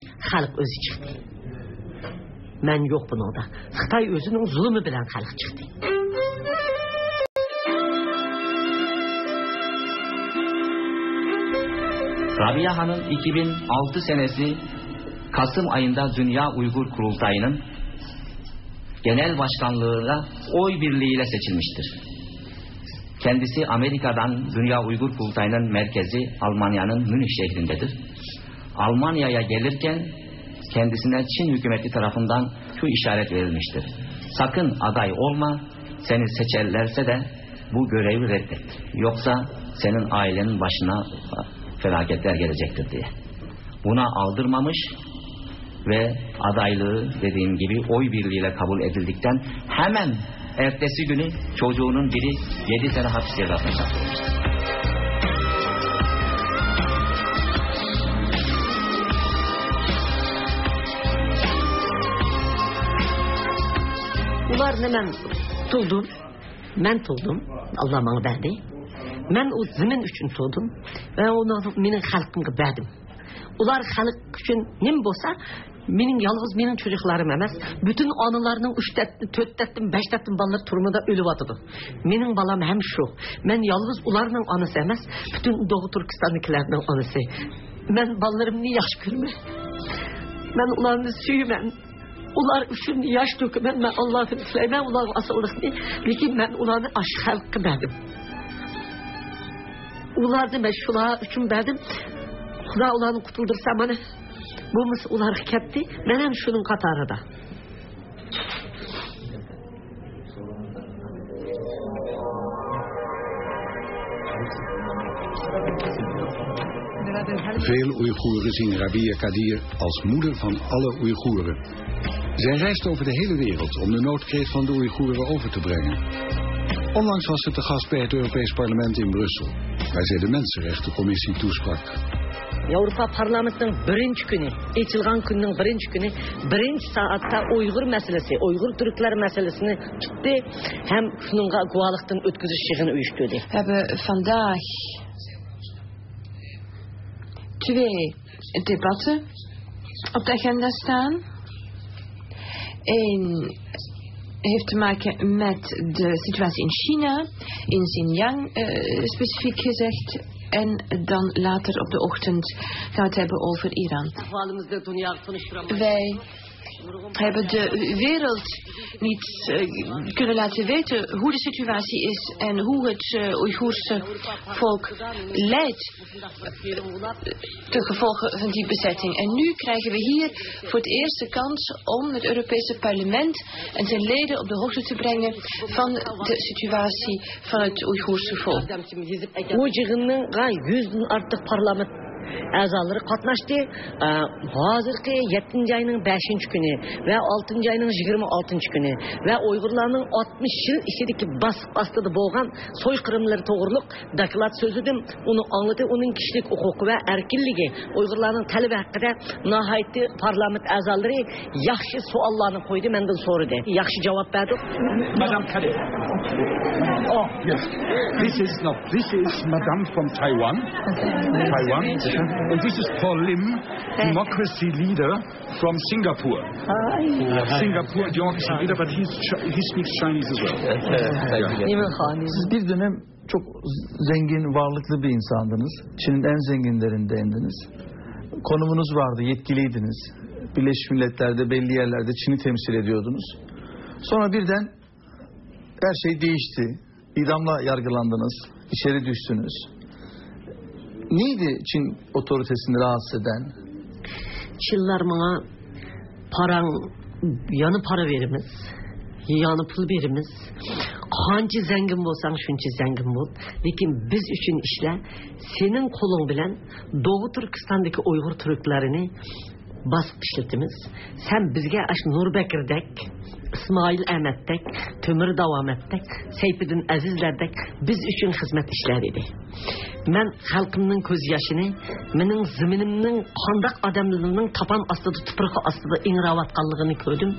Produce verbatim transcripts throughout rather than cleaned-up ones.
خەلق ئۆزى چىقتى. مەن يوق بۇنىڭدا. خىتاي ئۆزىنىڭ زۇلۇمى بىلەن خەلق چىقتى. Rabia Hanım iki bin altı senesi Kasım ayında Dünya Uygur Kurultayı'nın genel başkanlığına oy birliğiyle seçilmiştir. Kendisi Amerika'dan Dünya Uygur Kurultayı'nın merkezi Almanya'nın Münih şehrindedir. Almanya'ya gelirken kendisine Çin hükümeti tarafından şu işaret verilmiştir. Sakın aday olma, seni seçerlerse de bu görevi reddet. Yoksa senin ailenin başına felaketler gelecektir diye. Buna aldırmamış ve adaylığı dediğim gibi oy birliğiyle kabul edildikten hemen ertesi günü çocuğunun biri yedi sene hapis cezasına çarptırılmıştır. Ularnı men tug'dim. Men tug'dim. Alloh menga berdi. Men u zamin uchun tug'dim. Va uni mening xalqimga berdim. Ular xalq uchun nima bo'lsa, mening yolg'iz mening cho'joqlarim emas, butun onalarning uch to'rt bolalar turmada o'lib yotadi. Mening bolam ham shu. Men yolg'iz ularning onasi emas, butun Doğu Turkistondagilarning onasi. Men bolalarimni yaxshi ko'raman. Men ularni suyman. Ular uchun yosh to'kaman. Men Allohdan tilayman ularga osonlikni. Lekin men ularni ash xalqqa berdim. Ularni men shular uchun berdim. Xudo ularni qutuldirsa, mana, bo'lmasa ularga ketdi. Men ham shuning qatorida. Veel Oeigoeren zien Rabia Kadir als moeder van alle Oeigoeren. Zij reist over de hele wereld om de noodkreet van de Oeigoeren over te brengen. Onlangs was ze te gast bij het Europees Parlement in Brussel, waar zij de Mensenrechtencommissie toesprak. Yevropa parlamentiniň birinchi kuni, ochilgan kunning birinchi kuni, birinchi soatda Uyg'ur masalasi, Uyg'ur turklar masalasini tutdi ham shuningga guvohlikdan o'tkazish yig'ini uyushtirdi. Hebben vandaag twee debatten op de agenda staan. Eén heeft te maken met de situatie in China, in Xinjiang eh, specifiek gezegd. En dan later op de ochtend gaan we het hebben over Iran. Wij hebben de wereld niet eh, kunnen laten weten hoe de situatie is en hoe het eh, Oeigoerse volk lijdt. De gevolgen van die bezetting. En nu krijgen we hier voor het eerst de kans om het Europese parlement en zijn leden op de hoogte te brengen van de situatie van het Oeigoerse volk. Bu yig'inga yuzdan ortiq parlament a'zolari qatnashdi. Hozirgi yettinchi oyning beshinchi kuni va oltinchi oyning yigirma oltinchi kuni va Uyg'urlarning oltmish yil ichidagi bosib ostida bo'lgan so'yqirimlar to'g'riliq doklad so'zladim. Uni angladi, uning kishilik huquqi va erkinligi, Uyg'urlarning talabi haqida nihoyatda parlament a'zolari yaxshi savollarni qo'ydi, mendan so'radi. Yaxshi javob berdik. Madame Kade. Oh, yes. This is not. This is Madame from Taiwan. Taiwan. And this is Paul Lim, democracy leader from Singapore. Singapore democracy leader, but he's, he speaks Chinese as well. Siz bir dönem çok zengin, varlıklı bir insandınız. Çin'in en zenginlerindendiniz. Konumunuz vardı, yetkiliydiniz. Birleşmiş Milletler'de belli yerlerde Çin'i temsil ediyordunuz. Sonra birden her şey değişti. İdamla yargılandınız, içeri düştünüz. Neydi Çin otoritesini rahatsız eden? Chinlar menga parang, yana para beramiz, yana pul beramiz. Qancha zangin bo'lsang, shuncha zangin bo'l. Lekin biz uchun ishla. Sening qo'ling bilan Doğu Turkistondagi Uyg'ur turklarini bosib ishlatamiz. Sen bizga ash Nurbekirdek, Ismoil Ahmaddek, Temur Davomatdek, Sayfiddin Azizlardek biz uchun xizmat ishla, dedi. مەن خەلقىمنىڭ كۆز ياشىنى، مېنىڭ زېمىنىمنىڭ قانداق ئادەملىرىنىڭ تاپان ئاستىدا، تۇپرىقى ئاستىدا ئىڭراۋاتقانلىقىنى كۆردۈم.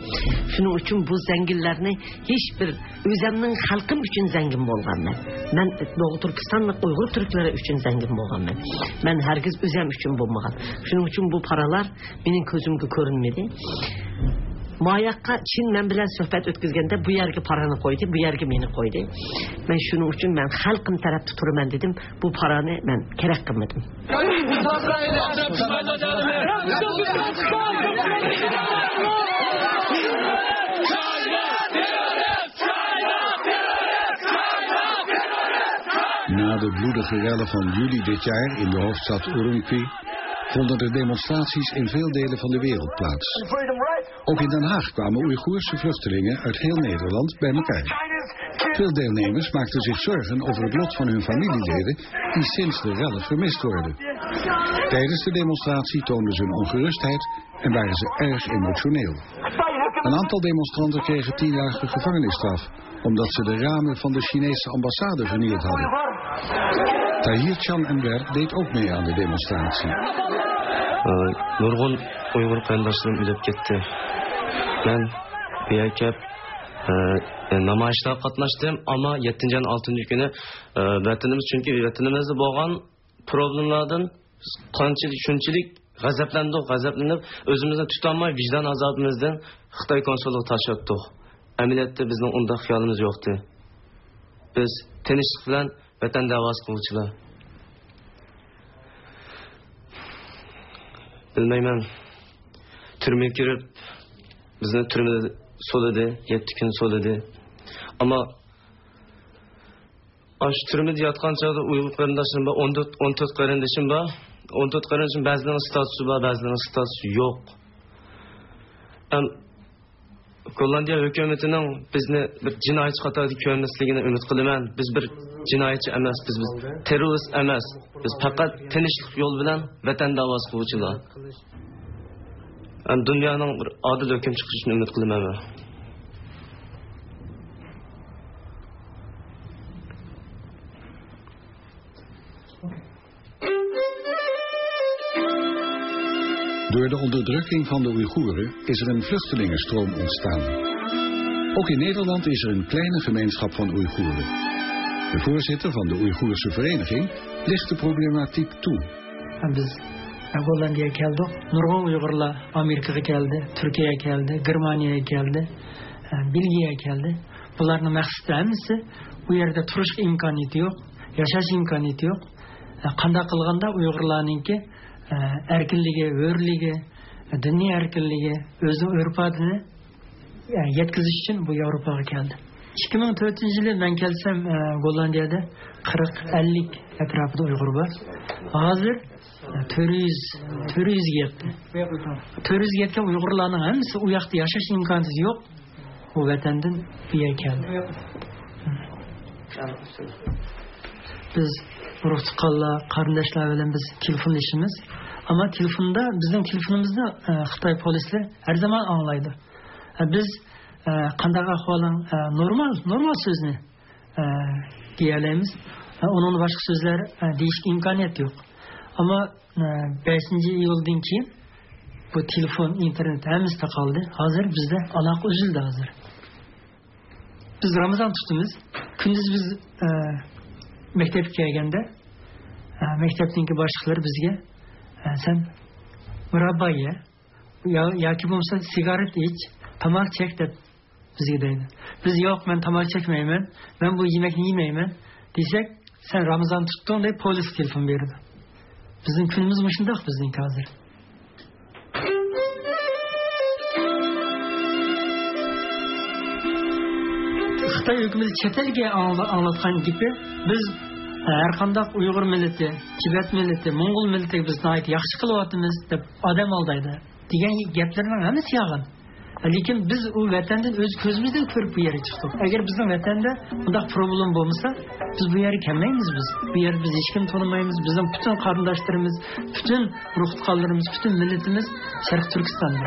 شۇنىڭ ئۈچۈن بۇ زەڭگىنلەرنى ھېچ بىر، ئۆزەمنىڭ خەلقىم ئۈچۈن زەڭگىن بولغانمەن. مەن دوغۇ تۈركىستانلىق ئۇيغۇر تۈركلىرى ئۈچۈن زەڭگىن بولغانمەن. مەن ھەرگىز ئۆزەم ئۈچۈن بولمىغان. شۇنىڭ ئۈچۈن بۇ پارالار مېنىڭ كۆزۈمگە كۆرۈنمىدى. ماياققا چىن مەن بىلەن سۆھبەت ئۆتكۈزگەندە، بۇ يەرگە پارانى قويدى، بۇ يەرگە مېنى قويدى. مەن شۇنىڭ ئۈچۈن مەن خەلقىم تەرەپتە تۇرىمەن دېدىم. بۇ پارانى مەن كېرەك قىلمىدىم. Na de bloedige rellen van juli dit jaar in de hoofdstad Urumqi vonden er demonstraties in veel delen van de wereld plaats. Ook in Den Haag kwamen Oeigoerse vluchtelingen uit heel Nederland bij elkaar. Veel deelnemers maakten zich zorgen over het lot van hun familieleden die sinds de rellen vermist worden. Tijdens de demonstratie toonden ze hun ongerustheid en waren ze erg emotioneel. Een aantal demonstranten kregen tienjarige gevangenisstraf, omdat ze de ramen van de Chinese ambassade vernield hadden. Tahir Chan Enver deed ook mee aan de demonstratie. ئى، نۇرغۇن ئۇيغۇر قېرىنداشلىرىم ئۆلۈپ كەتتى. مەن بۇ يەرگە كەپ، ئى، نامايىشلارغا قاتناشتىم، ئەمما يەتتىنچى ئاينىڭ ئالتىنچى كۈنى، ئى، ۋەتىنىمىز، چۈنكى ۋەتىنىمىزدە بولغان پروبلېمىلاردىن قانچىلىك، شۇنچىلىك غەزەپلەندۇق، غەزەپلىنىپ، ئۆزىمىزنى تۇتالماي، ۋىجدان ئازابىمىزدىن خىتاي كونسۇللۇقىغا تاشلاپتۇق. ئەمەلىيەتتە بىزنىڭ ئۇنداق خىيالىمىز يوقتى. بىز تىنچلىق بىلەن ۋەتەن دەۋاسى قىلغۇچىلار. بىلمەيمەن. تۈرمىگە كىرىپ، بىزنى تۈرمىدە سولىدى، يەتتە كۈن سولىدى. ئەمما ئاشۇ تۈرمىدە ياتقان چاغدا ئۇيغۇر قېرىنداشلىرىم بار، ئون تۆت، ئون تۆت قېرىندىشىم بار. ئون تۆت قېرىندىشىم بەزىلىرىنىڭ ستاتۇسى بار، بەزىلىرىنىڭ ستاتۇسى يوق. ئەم، گوللاندىيە ھۆكۈمىتىنىڭ بىزنى بىر جىنايەتچى قاتارىدا كۆرمەسلىكىنى ئۈمىد قىلىمەن. بىز بىر جىنايەتچى ئەمەس، بىز، بىز تېررورىست ئەمەس. بىز پەقەت تىنچلىق يولى بىلەن ۋەتەن داۋاسى قىلغۇچىلار. ھەم دۇنيانىڭ بىر ئادىل ھۆكۈم چىقىرىشىنى ئۈمىد قىلىمەن مەن. Door de onderdrukking van de Oeigoeren is er een vluchtelingenstroom ontstaan. Ook in Nederland is er een kleine gemeenschap van Oeigoeren. De voorzitter van de Oeigoerse vereniging licht de problematiek toe. بىز گوللاندىيەگە كەلدۇق. نۇرغۇن ئۇيغۇرلار ئامېرىكىغا كەلدى، تۈركىيەگە كەلدى، گېرمانىيەگە كەلدى، بېلگىيەگە كەلدى. بۇلارنىڭ مەقسىتى ھەممىسى ئۇ يەردە تۇرۇش ئىمكانىيىتى يوق، ياشاش ئىمكانىيىتى يوق. قانداق قىلغاندا ئۇيغۇرلارنىڭكى ئەركىنلىكى، ھۆرلۈكى، دىنىي ئەركىنلىكى، ئۆزىنىڭ ئۆرپ-ئادىتىنى يەتكۈزۈش ئۈچۈن بۇ ياۋروپاغا كەلدى. ئىككى مىڭ تۆتىنچى يىلى مەن كەلسەم، ئە، گوللاندىيەدە قىرىق، ئەللىك ئەتراپىدا ئۇيغۇر بار. ھازىر، ئە، تۆت يۈز، تۆت يۈزگە يەتتى. تۆت يۈزگە يەتكەن ئۇيغۇرلارنىڭ ھەممىسى ئۇ ياقتا ياشاش ئىمكانىيىتى يوق. ئۇ ۋەتەندىن بۇ يەرگە كەلدى. بىز ئۇرۇق-تۇغقانلار، قېرىنداشلار بىلەن بىز تېلېفونلىشىمىز. ئەمما تېلېفوندا، بىزنىڭ تېلېفونىمىزنى، ئە، خىتاي پولىسلىرى ھەر زامان ئاڭلايدۇ. بىز، ئە، «قانداق ئەھۋالىڭ؟» ئە، نورمال، نورمال سۆزنى، ئە، دېيەلەيمىز. ئە، ئۇنىڭدىن باشقا سۆزلەر، ئە، دېيىشكە ئىمكانىيەت يوق. ئەمما، ئە، بەشىنچى ئىيۇلدىن كېيىن بۇ تېلېفون، ئىنتېرنېت ھەممىسى تاقالدى. ھازىر بىزدە ئالاقە ئۈزۈلدى ھازىر. بىز رامىزان تۇتىمىز. كۈندۈز بىز، ئە، مەكتەپكە كەلگەندە، ئە، مەكتەپنىڭكى باشلىقلىرى بىزگە، ئە، «سەن مۇراببا يە، يا، ياكى بولمىسا سىگارېت ئىچ، تاماكا چەك» دەپ بىزگە دەيدۇ. بىز، «ياق، مەن تاماكا چەكمەيمەن، مەن بۇ يېمەكنى يېمەيمەن» دېسەك، «سەن رامىزان تۇتتۇڭ» دەپ پولىسقا تېلېفون بېرىدۇ. بىزنىڭ كۈنىمىز مۇشۇنداق بىزنىڭكى ھازىر. خىتاي ھۆكۈمىتى چەت ئەلگە ئاڭلا-، ئاڭلاتقان گېپى، بىز، ئە، ھەر قانداق ئۇيغۇر مىللىتى، تىبەت مىللىتى، موڭغۇل مىللىتىگە بىز ناھايىتى ياخشى قىلىۋاتىمىز دەپ ئادەم ئالدايدۇ دېگەن گەپلىرىنىڭ ھەممىسى يالغان. لېكىن بىز ئۇ ۋەتەندىن ئۆز كۆزىمىز بىلەن كۆرۈپ بۇ يەرگە چىقتۇق. ئەگەر بىزنىڭ ۋەتەندە بۇنداق پروبلېما بولمىسا، بىز بۇ يەرگە كەلمەيمىز بىز. بۇ يەردە بىز ھېچكىمنى تونۇمايمىز. بىزنىڭ پۈتۈن قېرىنداشلىرىمىز، پۈتۈن ئۇرۇق-تۇغقانلىرىمىز، پۈتۈن مىللىتىمىز شەرقىي تۈركىستاندا.